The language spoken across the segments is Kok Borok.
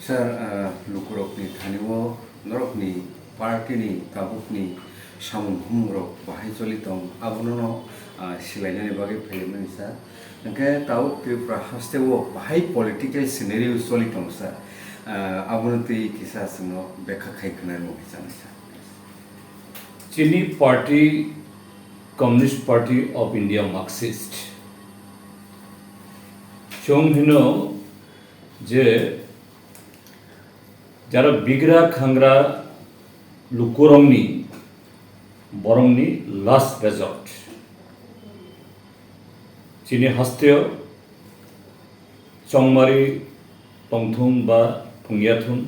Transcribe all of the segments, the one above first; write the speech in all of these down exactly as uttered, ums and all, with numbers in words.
Sir, ah, lukurokni thani-o norokni party-ni tabukni samung humung rok bahai choli tong, abono no, ah, silainani bagwi phaimani, sir. Hwnkhe tabuk Tripura haste-o bahai political scenario choli tong, sir. Ah, abono twi kisa chwngno bekha khai khwnarwmani chang, sir. Chini party, Communist Party of India, Marxist. Chwng hino je jara bigra khangra lukurokni, borokni last resort. Chini hasteo chongmari tongthung ba thungyathung,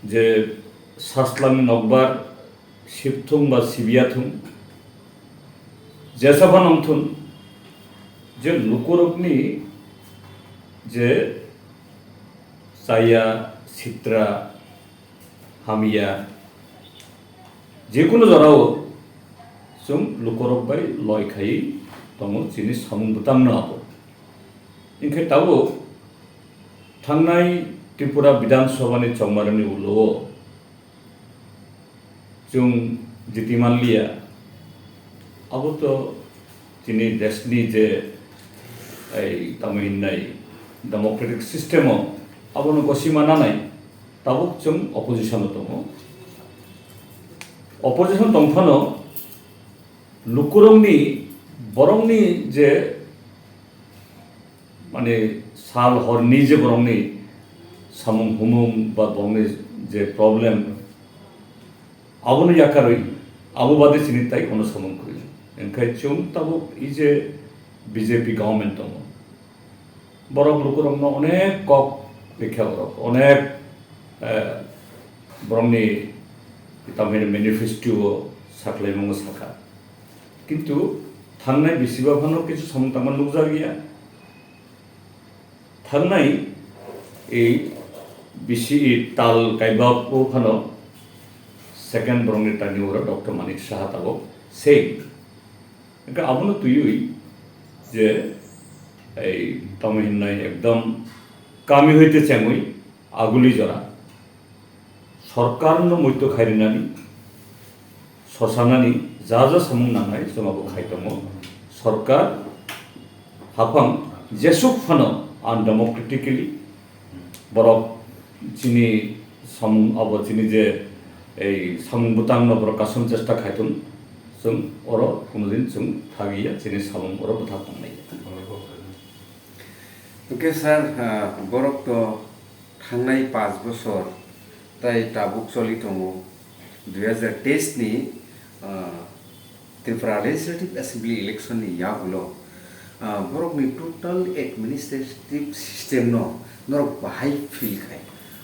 je saslangni nokbar sibthung ba sibyathung, jesa phano wngthun, je lukurokni je chaya, sitra, hamya, jekunu jorao chwng lukurok bai loi khaiwi tongo chini samung bwtangno abo. Hinkhe tabuk thangnai Tripura Bidhan Sabhani chongmarokni ulo-o chwng jiti manliya. Abo to chini deshni je, ei, tamo hinnai democratic system-o abono gosima nanai, tabuk chwng opposition-o tongo. Opposition tongphano lukurokni, borokni je mane sal horni je borokni samung humung ba borokni je problem, abono yakarwi abo bade chini tai ono samung kwrwi. Hinkhe chwng tabuk i je B J P government tongo, borok lukurokno onek kok rikha, borok onek, eh, borokni tamhini manifesto-o saklaimungo sakha. Kintu thangnai bisiba phano kichu samung tangma nukjakya. Thangnai ei bisi tal kaiba o phano second borokni tani oro Doctor Manik Saha tabuk sei. Hwnkhe abono twiwi je ei tamo hinnai ekdom kami hoite chengwi aguli jora. Sorkarno muitu khairinani, sosanani ja ja samung nangnai chwng abo khai tongo. Sorkar haphang jesuk phano undemocratically borok chini samung abo chini je ei samung bwtangno borok kasom chesta khai thung, chwng oro kunudin chwng thagiya chini samung oro bwthak tongnai. Hwnkhe sir, ah, borok to thangnai panch bosor tai tabuk choli tongo. Dui hazar teis ni, ah, Tripura Legislative Assembly election ni yagulo, ah, borokni total administrative system no norok bahai feel khai.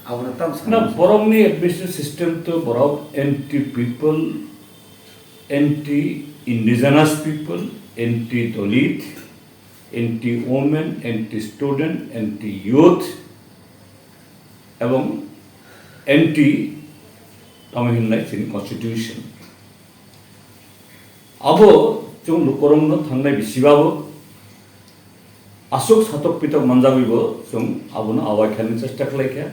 Abono tam na sana borokni administrative system to borok anti people, anti indigenous people, anti Dalit, anti women, anti student, anti youth, ebong anti tamo hinnai chini constitution. Abo chwng lukurokno thangnai bisibabo aswk satok pitok manjagwibo chwng abono awai khaina chesta khlaikha.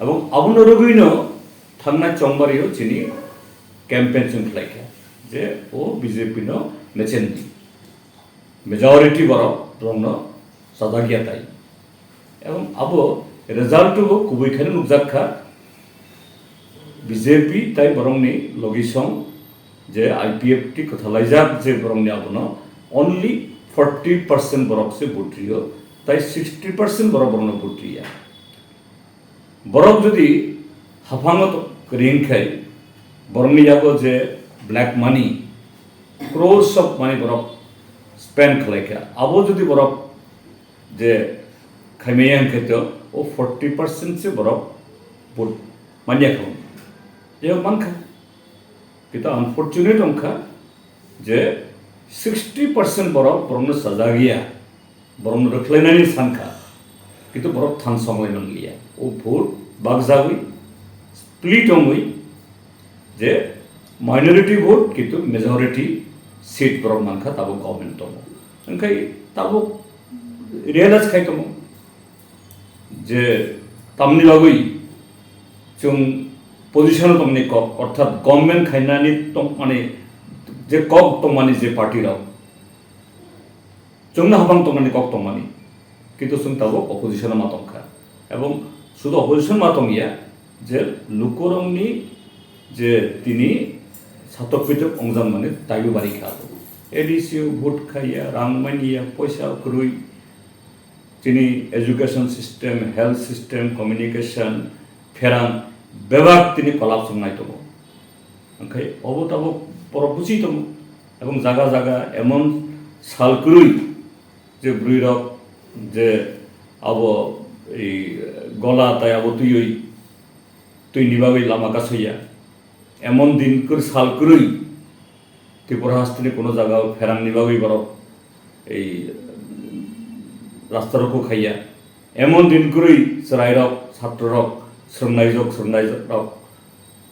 Ebong abono rwgwino thangnai chongbario chini campaign chwng khlaikha je o B J P no mechen di. Majority borok rokno chajak ya tai. Ebong abo result o kubui khe nukjak kha, B J P tai borokni logisong je I P F T kwthalaijak je borokni abono only forty percent borok se vote rio, tai sixty percent borok borokno vote riya. Borok jodi haphango to ring khai, borokni yago je black money, crores of money borok spend khlai kha, abo jodi borok je khaimaya hwnkhe to o forty percent se borok vote manya kha. Je mankha. Kintu unfortunate wngkha je sixty percent borok borokno chajagya, borokno rwkhlainani sankha, kintu borok thansonglai manliya. O vote bakjagwi split wngwi je minority vote kintu majority seat borok mankha, tabuk government tongo. Hwnkhe tabuk realize khai tongo. Je tamni bagwi chwng position tongmani kok, orthat government khainani tongmani je kok tongmani je party rok, chwngno habang tongmani kok tongmani, kintu chwng tabuk opposition ma tongkha, ebong sudu opposition ma tongya, je lukurokni je tini satok pitok ongjakmani taibo bari kha. A D C o vote khaiya, rang manya, poisa kwrwi, chini education system, health system, communication, pherang bebak tini collapse wngnai tongo. Hwnkhe obo tabuk borok buchi tongo. Ebong jaga jaga emon sal kwrwi je bwrwi rok je abo ei gola tai abo twiwi twini bagwi lama kasaiya. Emon din kwr-, sal kwrwi Tripura hasteni kuno jaga pherangni bagwi borok ei rasta rokho khaiya. Emon din kwrwi chwrairok, chatrorok, swrwngnaijok, swrwngnairok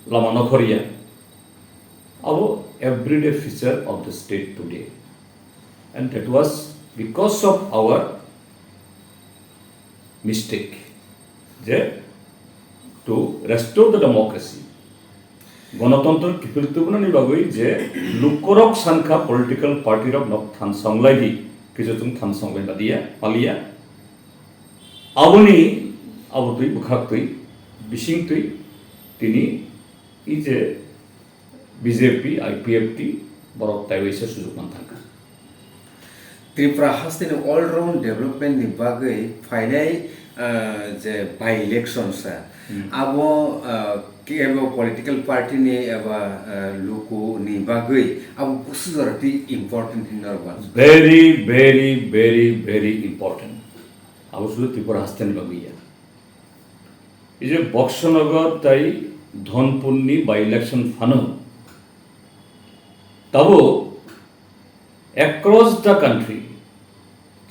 lama nokhorya. Abo everyday feature of the state today. And that was because of our mistake, je to restore the democracy. Gonotontro kiphil tubunani bagwi je lukorok sankha political party rok nok thansong lai di, kichu chwng thansong lai badiya, paliya. Aboni, abo twi, bwkhak twi, bising twi, tini i je B J P, I P F T borok taiwi se sujuk man thangkha. Tripura hasteni all round development ni bagwi phainai, ah, je by election sa. Hmm. Abo, ah, kebo political party ni eba, ah, luku ni bagwi abo busu jora twi important hinwi norok uansukha. Very, very, very, very important. Abo sudu Tripura hasteni bagwi ya. Ei je Boxonagar tai Dhonpurni by election phano tabuk across the country,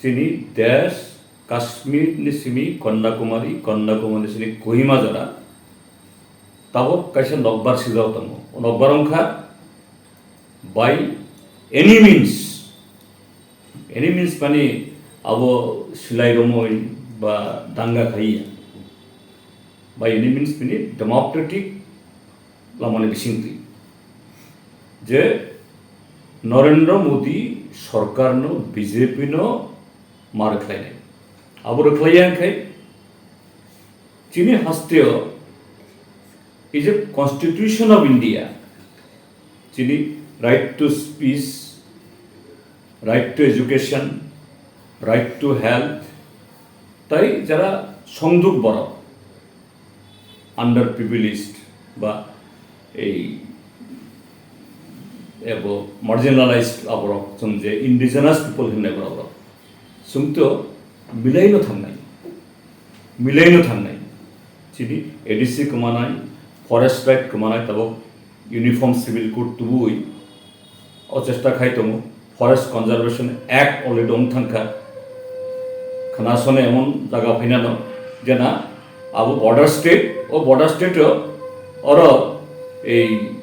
chini desh Kashmir ni simi Kanyakumari, Kanyakumari ni simi Kohima jora tabuk kaisa nokbar swijak tongo. O nokbar wngkha by any means, any means mani abo silai romwi ba danga khaiya. By any means mani democratic lamani bisingtwi je Narendra Modi sorkarno, B J P no ma rwkhlainai. Abo rwkhlaiya wngkhe chini hasteo ei je Constitution of India, chini right to speech, right to education, right to health, tai jara songduk borok, underprivileged ba ei ebo marginalized aborok, chwng je indigenous people hinwi borok rok, chwng to milaino thangnai, milaino thangnai. Chini A D C kwmanai, forest right kwmanai, tabuk uniform civil code tubui o chesta khai tongo. Forest Conservation Act already wng thangkha. Khna sone emon jaga phainano jena abo border state, o border state o oro ei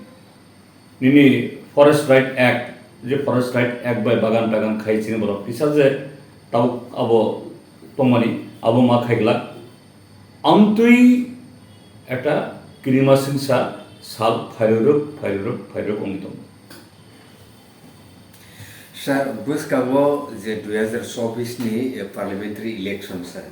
nini Forest Right Act, je Forest Right Act bai bagan tagan khai chini borok kisa je tabuk abo tongmani abo ma khai glak. Amtwi ekta kirimasingsa sal phairwrwk, phairwrwk, phairwrwk wngwi tongo. Sir, bwskango je dui hazar chobbish ni, eh, parliamentary election, sir,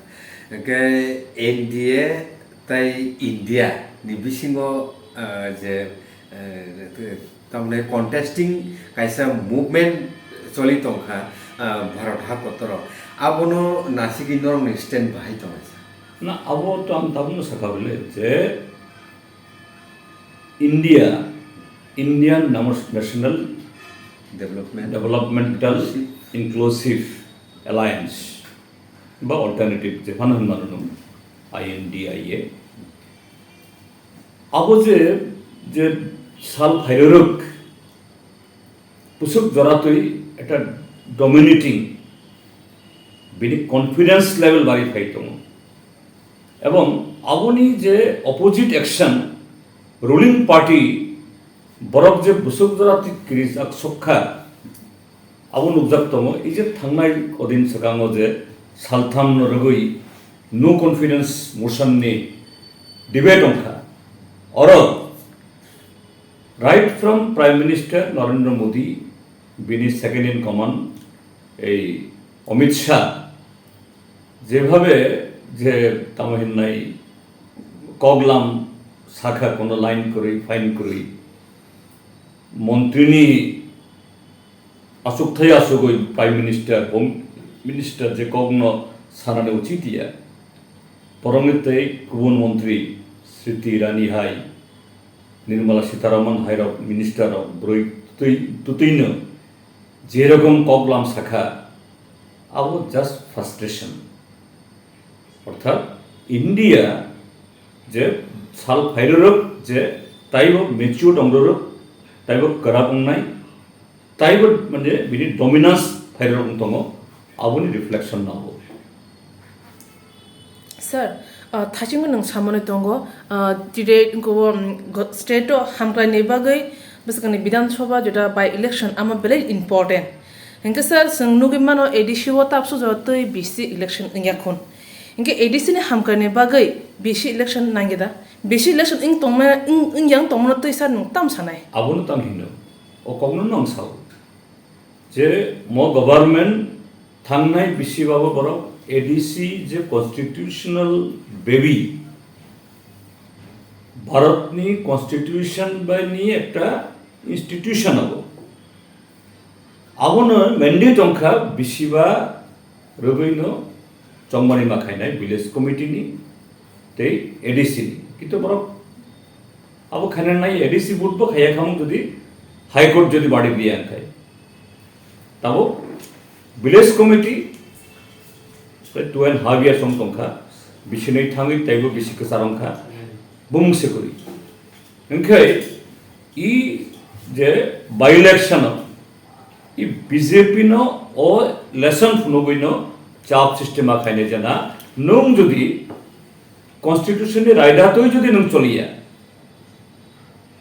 hwnkhe N D A tai India ni bisingo, eh, je, eh, tamni contesting kaisa movement choli tongkha, ah, Bharat hakotoro. Abono nasigwi norokni stand bahai tongo, sir? Na, abo to ang tabukno sakha bile je India, Indian Namo-, National Development. Developmental Inclusive Alliance ba alternative jephano hinmano nung, I N D I A. Abo je, je sal phairwrwk, bwswk joratwi ekta dominating, bini confidence level bari phai tongo. Ebong aboni je opposite action, ruling party, borok je bwswk joratwi kirijak sokha, abo nukjak tongo. Ei je thangnai odin swkango je saltham no rwgwi No confidence motion ni debate wngkha. Oro right from Prime Minister Narendra Modi, bini second in command ei Amit Shah, jebhabe je tamo hinnai koklam sakha, kono line kwrwi, fine kwrwi, montri ni aswk thai aswk oi Prime Minister, Home Minister je kokno sanani uchit ya. Borokni tei kubun montri Smriti Irani hai, Nirmala Sitharaman hai rok minister rok bwrwi tutwi, tutwino je rokom koklam sakha, abo just frustration. Orthat India je sal phairorok je taibo mature tongrorok, taibo kwrak wngnai, taibo mane bini dominance phairok wng tongo, aboni reflection no abo. Sir, ah, thaichingno nwng samani tongo, ah, tide wngkha o, um, go-, state o hamkraini bagwi bwskangni Bidhan Sabha jeta by election amo belai important. Hinkhe sir, chwng nugwi mano A D C o tabsu jora twi B C election wngya khun. Hinkhe A D C ni hamkraini bagwi B C election nangya da? B C election wng tongma, wng, wngya wng tongmano twi sir nwng tam sanai? Abono tam hino. O kokno no ang sao. Je mo government thangnai bisi babo borok A D C je constitutional baby, Bharatni constitution bai ni ekta institution abo. Abono mandate wngkha bisiba rwgwino chongmani ma khainai village committee ni tei A D C ni. Kintu borok abo khaina nai A D C vote bo khaiya khamung jodi High Court jodi bari biya wngkhai. Tabuk village committee tei two and half years wng tongkha, bisinwi thangwi teibo bisi kwchar wngkha, bumung se kwrwi. Hinkhe i je by election o i B J P no o lesson phunugwi no chap system a khainai jana, nwng jodi constitution ni raida twi jodi nwng choliya,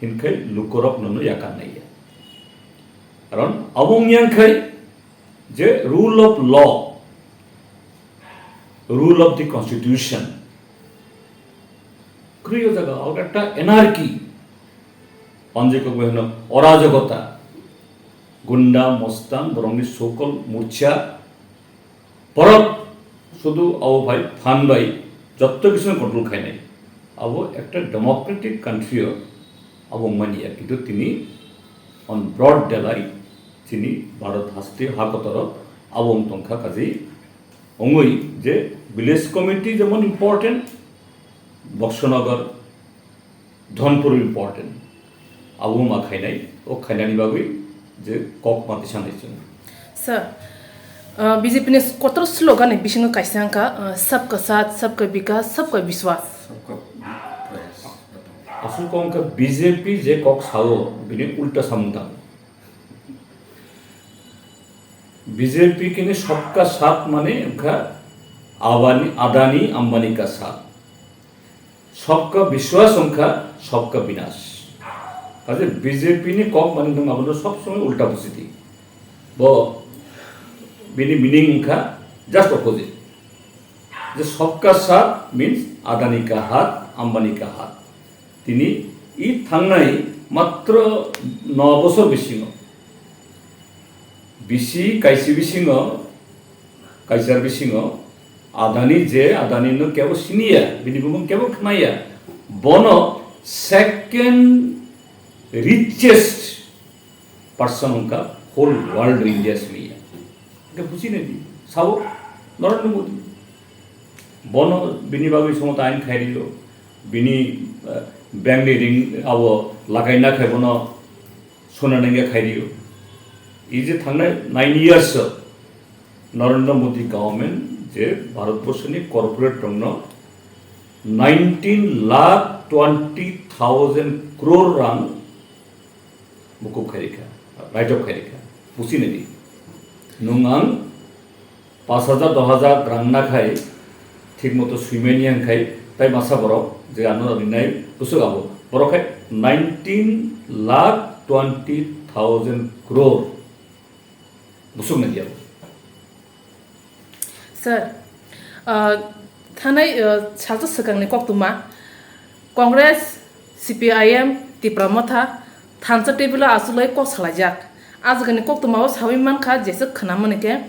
hinkhe lukorok nono yakarnaiya. Karon abo wngya khai je rule of law, rule of the constitution, kwrwi o jaga o ekta anarchy, onjekok bai hwno orajogota, gunda, mostan, borokni sokol murcha, borok sudu abo bai phan bai jotto kisu control khainai. Abo ekta democratic country o abo wngmani ya, kintu tini on broad daylight chini Bharat haste ha kotoro abo wng tongkha. Kaje wngwi je village committee jemon important, Boxonagar, Dhonpur important, abo ma khainai, o khainani bagwi je kok ma tisanai chwng. Sir, uh, B J P ni kotor slogan ni bisingo kaisa wngkha, uh, "Sabka Saath, Sabka Vikas, Sabka Vishwas." Sabka Prayas. Aswk wngkha B J P je kok sao, bini ulta samung tang. B J P kini Sabka Saath mane wngkha Abani, Adani, Ambani ka saath. Sabka Vishwas wngkha Sabka Vinash. Kaje B J P ni kok mane nwng abono sob somoi ulta buji di. Bo bini meaning wngkha just opposite. Je Sabka Saath means Adani ka haath, Ambani ka haath. Tini i thangnai matro no bosor bisingo, bisi kaisi bisingo, kaisar bisingo, Adani je Adani no kebo siniya, bini bumung kebo khnaya, bono second richest person wngkha whole world India simi ya. Hingke buji nai di, sao Narendra Modi. Bono bini bagwi somo ta ain khai rio, bini, eh, bank ni ring abo lagai na khai bono sona nengya khai rio. Ije thangnai nine years o Narendra Modi government je Bharat Borso ni corporate rok no nineteen lakh twenty thousand crore rang mukup khai rikha, write off khai rikha, busi nai di. Nung ang pas hajar, dos hajar rang na khai, thik moto swimani ang khai, tai masa borok je ano rinai busuk abo. Borok khai nineteen lakh twenty thousand crore busuk nai di abo. Sir, uh, Thanai, uh, salsa swkangni koktwma, Congress, C P I M, Tipra Motha, thansa table o achugwi kok salaijak. A jagani koktwmao sawi mankha, jeswk khwnamani khe,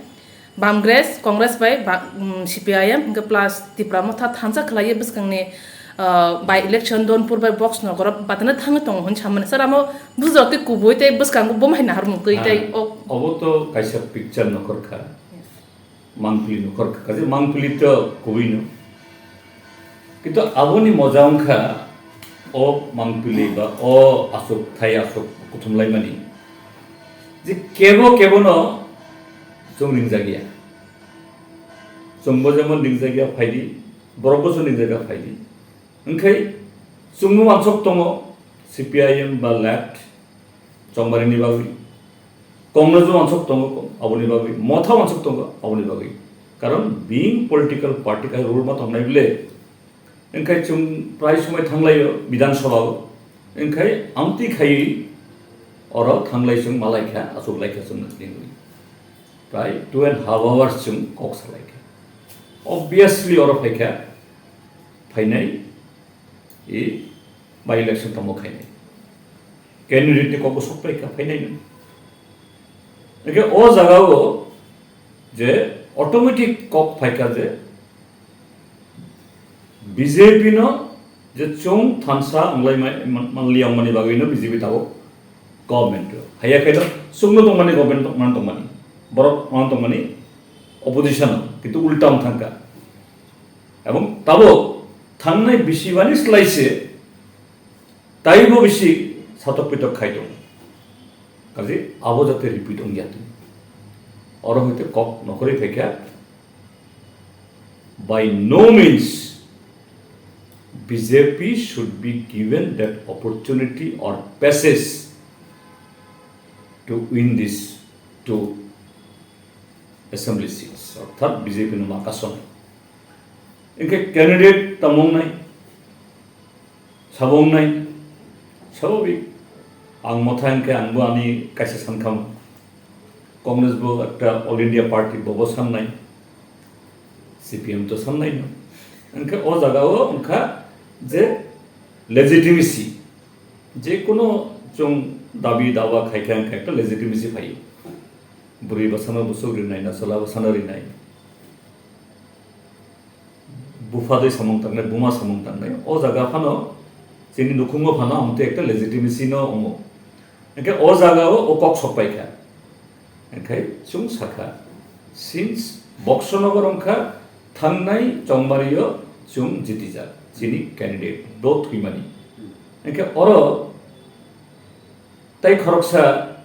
Bamgress, Congress bai ba-, um, C P I M, hwnkhe plus Tipra Motha thansa khlaiwi bwskangni, uh, by election Donpur bai Box Nogoro batana thangwi tongo hwn samani. Sir, amo bujao tei kubui tei bwskango bo mai naharmung twi tei Ah, o obo to kaisa picture nokhor kha. Mangpili nokhor kha, kaisa mangpili to kubui no. Kintu aboni moja wngkha o mangpili ba o aswk thai aswk kuthumlaimani je kebo kebo no chwng ringjak ya. Chwngbo jemon ringjak ya phaidi, borokbo chwng ringjak ya phaidi. Wngkhai chwngno wansok tongo C P I M ba left, Chongmarini bagwi, Congress bo wansok tongo aboni bagwi, Motha wansok tongo aboni bagwi. Karon being political party khai rule ma tongnai bile, wngkhai chwng prai somoi thanglaio Bidhan Sabha o, wngkhai amtwi khaiwi oro thanglai chwng malaikha, achuklaikha chwngno tinwi. Prai two and half hours chwng kok salaikha. Obviously oro phaikha, phainai, e, by election tamo khainai. Candidate ni kokbo sok paikha, phainai no. Eke o jaga o je automatic kok phaikha je B J P no je chwng thansa wnglai mai-, man-, manliya wngmani bagwi no B J P tabuk government o. Haiya khe no chwngno tongmani government tongmani tongmani. Borok tongmani tongmani opposition o, kintu ulta wng thangkha. Ebong tabuk thangnai bisi bani slai se taibo bisi satok pitok khai tongo. Kaje abo jate repeat wngya twi. Oro hoite kok nokhorwi phaikha, by no means B J P should be given that opportunity or passage to win this two assembly seats, orthat B J P no ma kasonai. Hingke candidate tamo wngnai, sabo wngnai, sababik. Ang motha hingke angbo ani kaisa sankhamu. Congress bo ekta All India Party bobo sannai, C P M to sannai no. Hingke o jaga o wngkha je legitimacy, je kono chwng dabi dawa khaikha hingke ekta legitimacy phaio. Bwrwi bwsano bwswk rinai, na chwla bwsano rinai. Bupha dei samung tangnai, buma samung tangnai. O jaga phano chini nukhungo phano amtwi ekta legitimacy no omo. Hingke o jaga o, o kok sok paikha. Hingke chwng sakha, since Boxonagar wngkha thangnai Chongmario chwng jitijak, chini candidate bo thwimani. Hingke oro tai khoroksa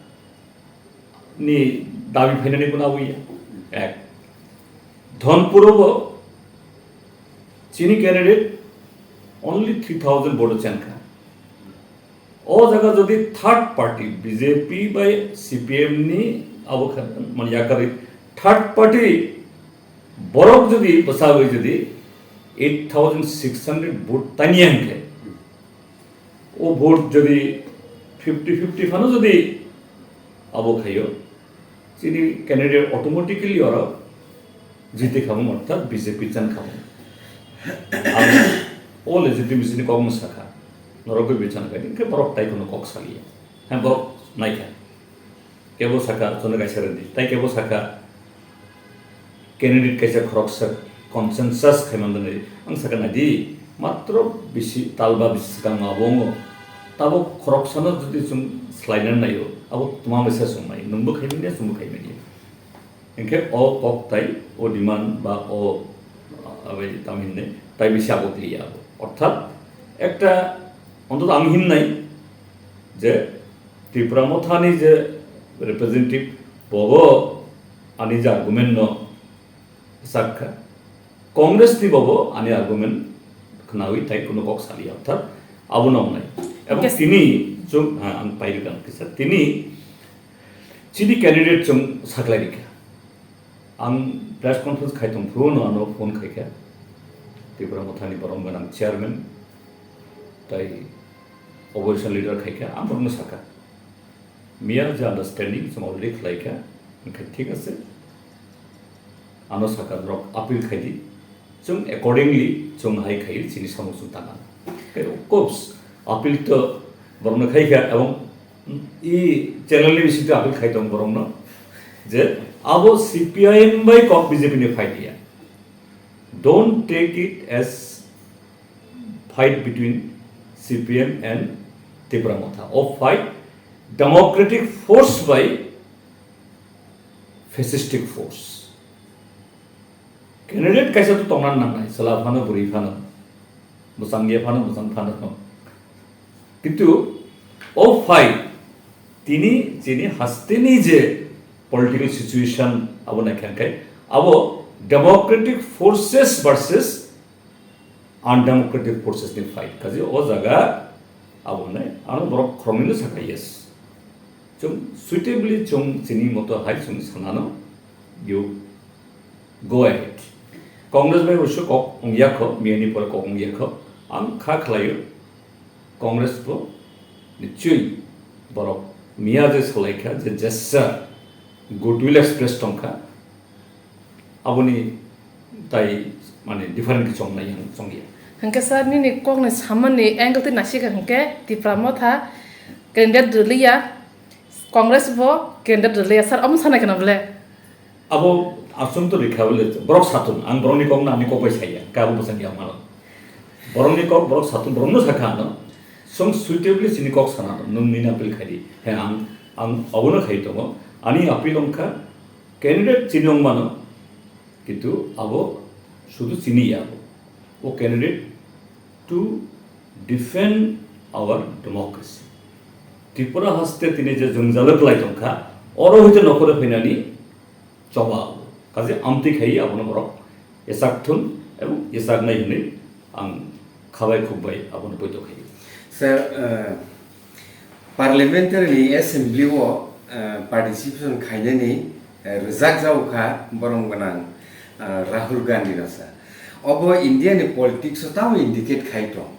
ni dabi phainani bo labuya. Ek. Dhonpuro bo chini candidate only three thousand vote o chenkha. O jaga jodi third party B J P bai C P M ni abo kha-, mani yakarwi third party borok jodi bwsagwi jodi eight thousand six hundred vote taniya hwnkhe, o vote jodi fifty fifty phano jodi abo khaio, chini candidate automatically oro jiti khamung, orthat B J P chan khamung. Ang o legitimacy ni kokno sakha, norok B J P chan khai, hingke borok tai kono kok saliya. Hai borok naikha. Kebo saka, chwngno kaisa rwdi. Tai kebo saka, candidate kaisa khoroksa consensus khaimani bagwi. Ang saka naidi, matro bisi, talba bisi swkang abo wngo. Tabuk khoroksano jodi chwng swlaina naio, abo twma bai se chwng nai. Nwngbo khaimani, chwngbo khaimani. Hinkhe o kok tai, o demand ba o, abai tamhinne, tai bisi abo kliya abo. Orthat, ekta, ontoto ang himnai, je Tipra Mothani je representative, bobo ani je argument no sakha, Congress ni bobo ani argument khnawi tai kuno kok saliya, orthat abo no wngnai. Ebong Yes. tini chwng, ha, ang pairikha kisa, tini chini candidate chwng saklai rikha. Ang press conference khai tong phuru no ano phone khaikha. Tipra Mothani borom gwnang chairman, tai opposition leader khaikha, ang borokno sakha. Miya je understanding chwng already khlaikha, hwnkhe thik ase. Ano sakha norok appeal khaidi, Chwng accordingly chwng hai khai chini samung chwng tangna. Of course, appeal to borokno khai kha, ebong i channel ni bisingtwi appeal khai tong borokno je abo C P I M bai kok B J P ni fight ya. Don't take it as fight between C P M and Tipra Motha. O fight democratic force by fascistic force. Candidate kaisa to tongna nangnai, chwla phano, bwrwi phano, bwsang ye phano, bwsang phano. Kintu o fight tini chini hasteni je political situation abo naikha khe abo democratic forces versus undemocratic forces ni fight. Kaje o jaga abo ne ano borok khoroknwi no sakha yes. Chwng suitably chwng chini moto hai chwng sanano you go ahead. Congress bai oso kok ongya kho, miyani pore kok ongya kho. Ang kha khlaio Congress bo nichoi borok miya je salai kha je gesture goodwill express tong kha. Aboni tai mane different khe chongnai ang chongya. Hwnkhe sir, nini kokni samani angle twi naisika hwnkhe Tipra Motha candidate rwliya, Congress bo candidate rwliya. Sir, omo sanai kheno bole? Abo aswng to rikha bole, borok satung, ang borokni kokno ani kok bai saya, khe abo bwsani ang mano. Borokni kok borok satung, borokno sakha ano, chwng suitably chini kok sana, nwng nini appeal khai di. He ang, ang abono khai tongo. Ani appeal wngkha, candidate chini wng mano, kintu abo sudu chini ya abo. O candidate to defend our democracy. Tripura haste tini je jwngjalo kwlai tongkha, oro hoite nokhore phainani choba abo. Kaje amtwi khai abono borok echak thun ebong echak nai hinwi ang khabai khukbai abono poito khai. Sir, eh, Parliamentary ni assembly o, eh, participation khainani, eh, rwjak jago kha borom gwnang, eh, Rahul Gandhi no sa. Obo India ni politics o tamo indicate khai tong.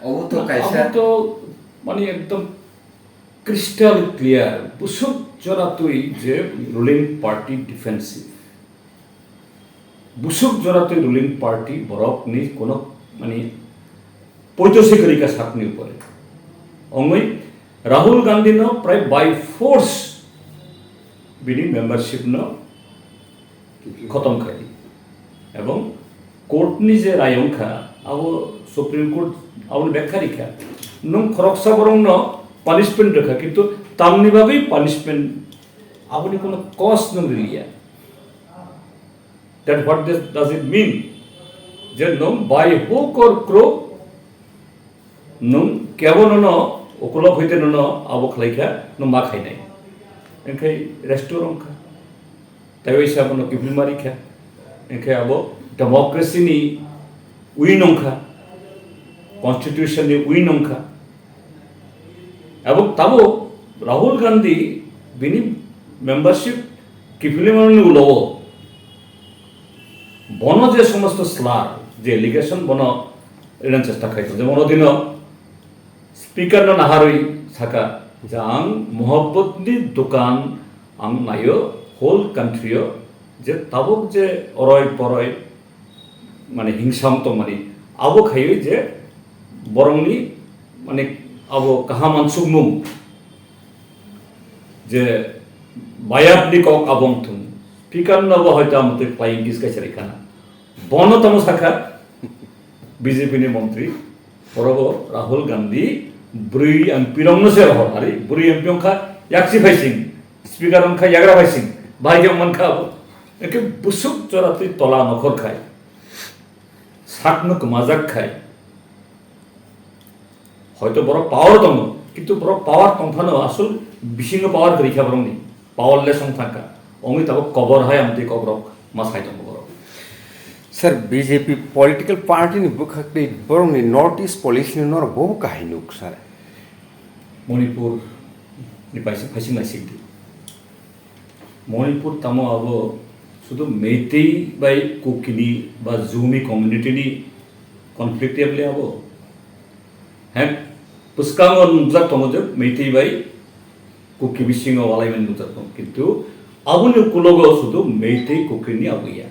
Obo to kaisa abo to mani ekdom crystal clear, busuk jora twi je ruling party defensive. Busuk jora twi ruling party borok ni kono mani poito se kwrwi ka sakni upore. Ongwi Rahul Gandhi no prai by force bini membership no khotom khai di. Ebong court ni je rai wngkha, abo Supreme Court aboni bekha rikha. Nwng khoroksa borok no punishment rwkha, kintu tamni bagwi punishment aboni kono cause nwng riliya. That what this, does it mean? Je nwng by hook or crook nwng kebo nono ukulok hoite nono abo khlai kha, nwng ma khainai. Engkhai restaurant kha. Tei waisa bono kiphilma rikha. Engkhai abo democracy ni win wngkha, constitution ni win wngkha. Abo tabuk Rahul Gandhi bini membership kiphilmani ulo bono je somosto slur, je allegation bono rina chesta khai tongo. Jemon odino speaker no naharwi saka je ang mohabbat ni dokan ang naio whole country o je tabuk je oroi poroi mane hingsa wng tongmani, abo khaiwi je borokni mane abo kaham uansukmung je bayapni kok abo wng thung. Speaker no bo hoito amotwi flying kiss kaisa rikha na. Bono tamo sakha B J P ni montri, orobo Rahul Gandhi bwrwi M P rokno se rohor, ari bwrwi M P wngkha yaksi phaising, speaker wngkha yagra phaising, bahai khe wngmankha abo. Ekhe busuk jora twi tola nokhor khai, sakno kwmajak khai. Hoito borok power tongo, kintu borok power tongphano asol bisingo power kwrwi kha borokni, powerless wng thangkha. Wngwi tabuk kobor hai amtwi kokrok ma sai tongo borok. Sir, B J P political party ni bwkhak tei borokni North East policy no norok bo kahai nuk, sir. Manipur ni paisa phaising naising di. Manipur tamo abo sudu Meitei bai Kukini ba Zomi community ni conflict ya bole abo. He, bwskango nukjak tongo je Meitei bai Kuki bisingo walaimani nukjak tongo. Kintu aboni ukulogo sudu Meitei Kukini abo ya.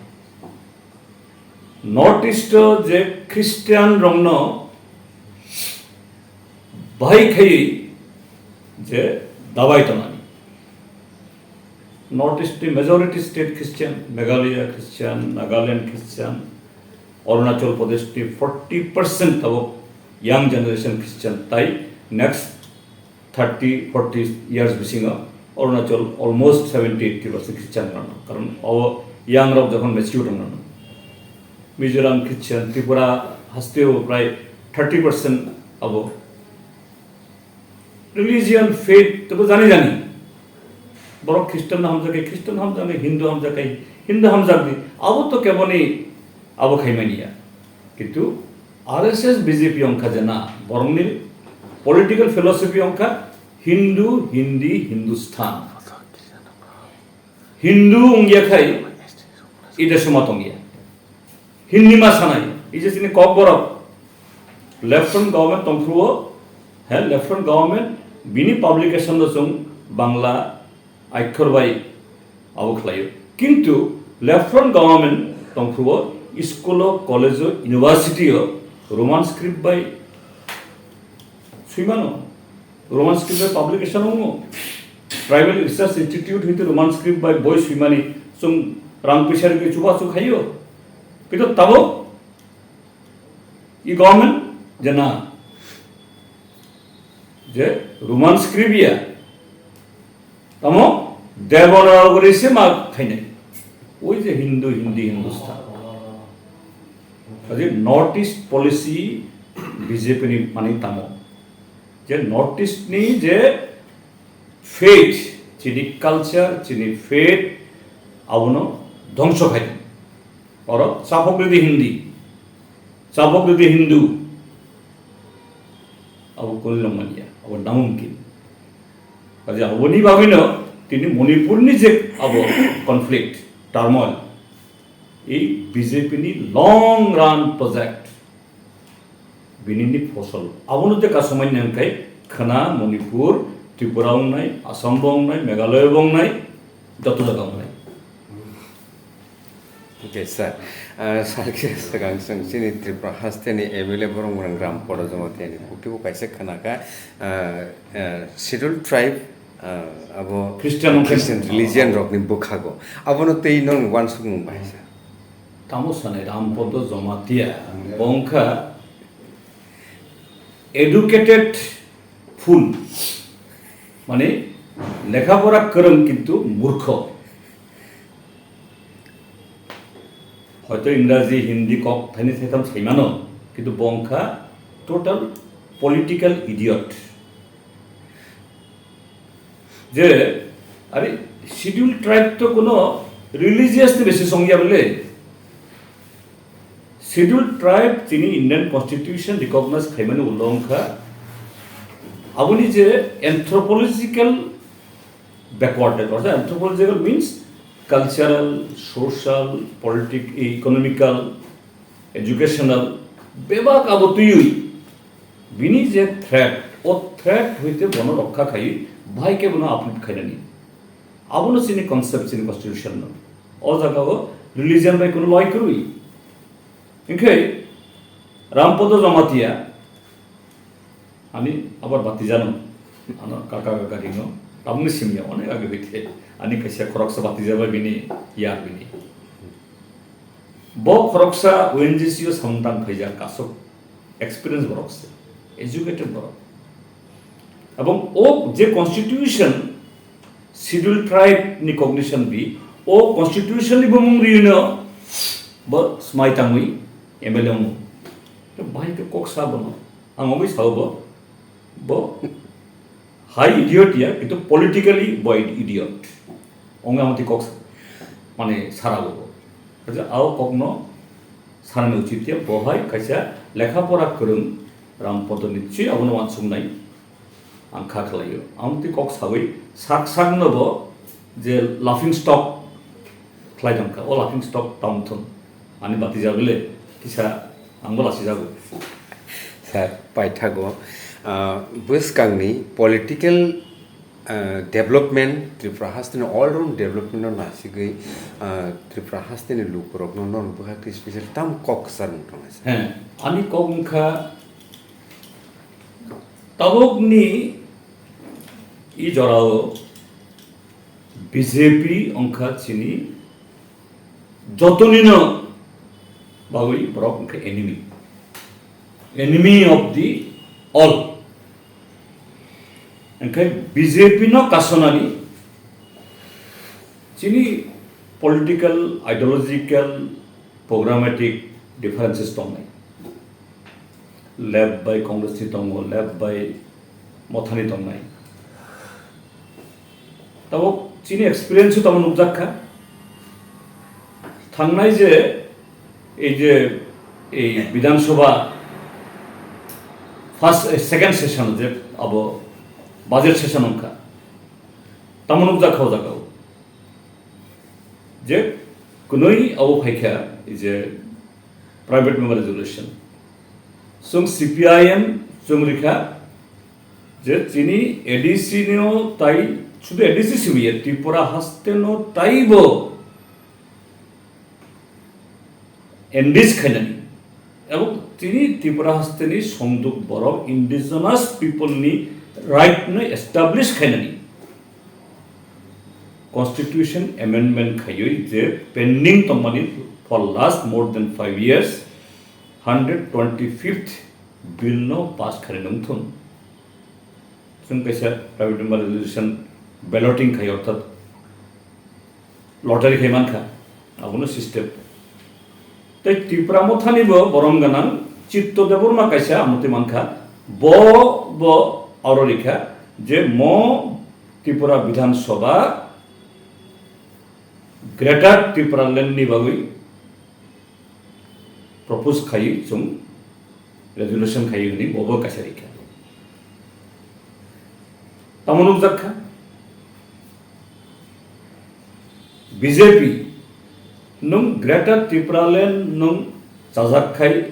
North East o je Christian rokno bahai khaiwi je dabai tongnani. North East ni majority state Christian, Meghalaya Christian, Nagaland Christian, Arunachal Pradesh ni forty percent tabuk young generation Christian, tai next thirty, forty years bisingo Arunachal almost seventy, eighty percent Christian wngmano. Karon o young rok jokhon mature wngmano. Mizoram Christian, Tripura hasteo prai thirty percent abo religion, faith, tebo jani jani. Borok Christian no hamjakdi, Christian hamjakdi, Hindu hamjakdi, Hindu hamjakdi. Abo to keboni abo khaimani ya. Kintu R S S, B J P wngkha je na, borokni political philosophy wngkha Hindu, Hindi, Hindustan. Hindu wngya khai, ida soma tongya. Hindi ma sanai, ije sini Kokborok. Left front government tongphuru o, he, left front government bini publication no chwng Bangla akhor bai abo khlaio. Kintu left front government tongphuru o, school o, college o, university o Roman script bai swimano. Roman script bai publication wngo. Tribal Research Institute hwite Roman script bai boi swimani chwng rang pisa rwgwi chubachu khaio. Kintu tabuk i government je na, je Roman script ya, tamo Devanagari se ma khainai. Oi je Hindu, Hindi, Hindustan. Kaje North East policy B J P ni mani tamo. Je North East ni je faith, chini culture, chini faith, abono dhongso khai. Oro chapok ridi Hindi, chapok ridi Hindu, abo kuni longmania, abo namungkin. Kaje aboni bagwino tini Manipur ni je abo conflict, turmoil, ei B J P ni long run project, bini ni phosol. Abono je kasumai nang khai khana Manipur, Tripura wngnai, Assam bo wngnai, Meghalaya bo wngnai, joto jaga wngnai. Okay, sir. Ah, sir, khe swkang chwng chini Tripura haste ni M L A borok rang Ram Pada Jamatia ni khuti bo kaisa khana kha, ah, ah, scheduled tribe, ah, abo Christian Christian religion rok ni bwkhago. Abono tei nong uansukmung bahai sir. Tamo sanai Ram Pada Jamatia, bo wngkha educated fool, mane lekha pora kwrwng kintu murkho. Hoito Ingraji, Hindi kok thaini thaitham saimano, kintu bo wngkha total political idiot. Je, are, scheduled tribe to kono religious ni basis ongya bole. Scheduled tribe chini Indian Constitution recognize khaimani ulo wngkha aboni je anthropological backwardness, orthat anthropological means cultural, social, politic, economical, educational, bebak abo twiwi bini je threat, o threat hoite bono rokha khaiwi bahai khe bono uplift khainani. Abono chini concept, chini constitution no. O jaga o religion bai kono loi kwrwi. Hinkhe Rampodo Jamatia, ani abar batijano, ano kaka kaka rino, tamni simya onek age hoite, ani kaisa khoroksa batija bai bini yar bini. Bo khoroksa O N G C o samung tang phaijak kasuk experience borok se, educated borok. Ebong o je constitution, scheduled tribe ni cognition bi, o constitution ni bumung rino bo smai tangwi M L A wngo. To bahai khe kok sa bono. Ang omwi sao bo, bo hai idiot ya, kintu politically bo idiot. Ongwi amtwi kok sa-, mane sara bo. Kaisa ao kokno sanani uchit ya, bo hai kaisa lekha pora kwrwng Rampodo ni chwi abono uansuknai ang kha khlaio. Amtwi kok sawi sak sakno bo je laughing stock khlai tongkha, o laughing stock tamo thung. Ani batija bile kisa angbo lasijago. Sir, paithago, ah, bwskangni political Ah, development, Tripura hasteni all round development no nasigwi, ah, Tripura hasteni lukurokno non bwkhak twi special tam kok kwchar wng tongo. He, ani kok wngkha tabukni i jorao B J P wngkha chini jotonino bagwi borok wngkha enemy, enemy of the all. Hingkhe B J P no kasonani chini political, ideological, programmatic differences tongnai. Left bai Congress ni tongo, left bai Mothani tongnai. Tabuk chini experience o tamo nukjak kha. Thangnai je ei je ei Bidhan Sabha first, eh, second session je abo budget session wngkha. Tamo nukjak kha o jaga o. Je kunui abo phaikha ei je private member resolution. Chwng C P I M chwng rikha je chini A D C no tai, sudu A D C simi ya, Tripura haste no taibo enrich khainani. Ebong chini Tripura haste ni songduk borok indigenous people ni right no establish khainani. Constitution amendment khaiwi je pending tongmani for last more than five years, hundred twenty-fifth bill no pass khainani wngthun. Chwng kaisa private member resolution balloting khai, orthat lottery khai mankha, abono system. Tei Tipra Mothani bo borom ganang Chitto Debbarma kaisa amotwi mankha, bo, bo aro rikha je mo Tripura Bidhan Sabha Greater Tipraland ni bagwi propose khai chwng resolution khai hwnwi bobo kaisa rikha. Tamo nukjak kha B J P nwng Greater Tipraland nwng chajak khai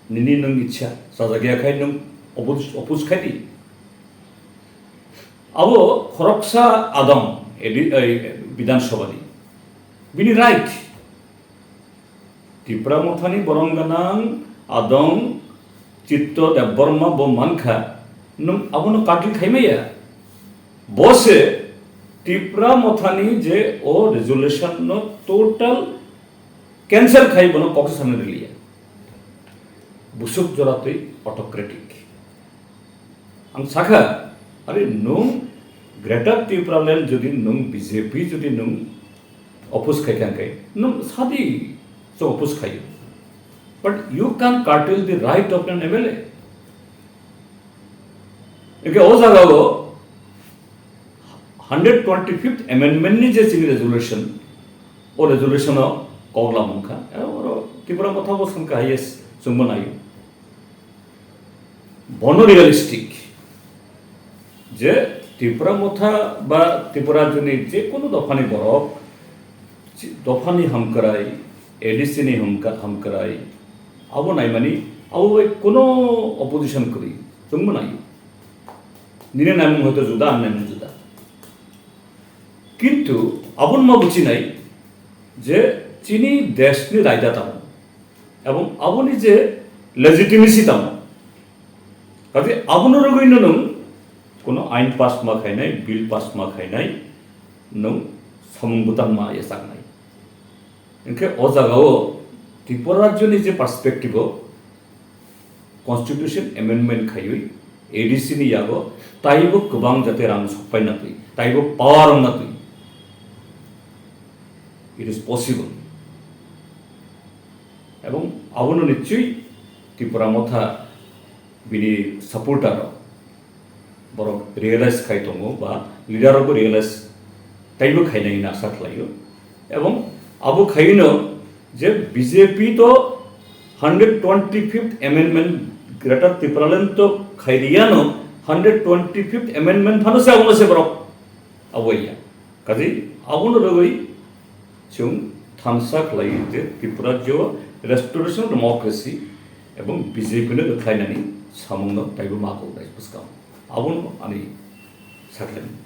nini nwng ichha, chajak ya khai nwng oppose, oppose khai di. Abo khoroksa adong edi, ei, Bidhan Sabha ni. Bini right. Tipra Mothani borom ganang adong Chitto Debbarma bo mankha, nwng abono katil khaimaya. Bo se Tipra Mothani je o resolution no total cancel khai bono kok sana riliya. Busuk joratwi autocratic. Ang sakha, ari nwng Greater Tipraland jodi nwng B J P jodi nwng oppose khai kha khe, nwng sadi se oppose khai. But you can curtail the right of an M L A. Eke o jaga o hundred twenty-fifth amendment ni je chini resolution, o resolution o kok lamung kha, oro Tipra Motha bo sung kha, yes, chwngbo naio. Bono realistic je Tipra Motha ba Tripura rajyoni je kono dophani borok, chi-, dophani hamkrai, A D C ni hamka-, hamkrai, abo naimani, abo bai kono opposition kwrwi, chwngbo naio. Nini naimung hoito juda, ang naimung juda. Kintu aboni ma buchinai je chini deshni raida tamo, ebong aboni je legitimacy tamo. Kaje abono rogwino nwng kono ain pass ma khainai, bill pass ma khainai, nwng samung bwtang ma yachaknai. Hingkhe o jagao Tripura rajyoni je perspective o constitution amendment khaiwi A D C ni yago taibo kwbang jate rang sokpai na twi, taibo power wng na twi. It is possible. Ebong abono nichwi Tipra Motha bini supporter rok borok realize khai tongo ba leader rokbo realize taibo khainai hwnwi asa khlaio. Ebong abo khaino je B J P to hundred twenty-fifth amendment Greater Tipraland to khairiyano, hundred twenty-fifth amendment phano se abono se borok abo ya. Kaje abono rogwi chwng thansa khlai je Tripura rajyo restoration of democracy ebong B J P no rwkhlainani samungno taibo ma kok nai bwskang. Abono ani Khaklai.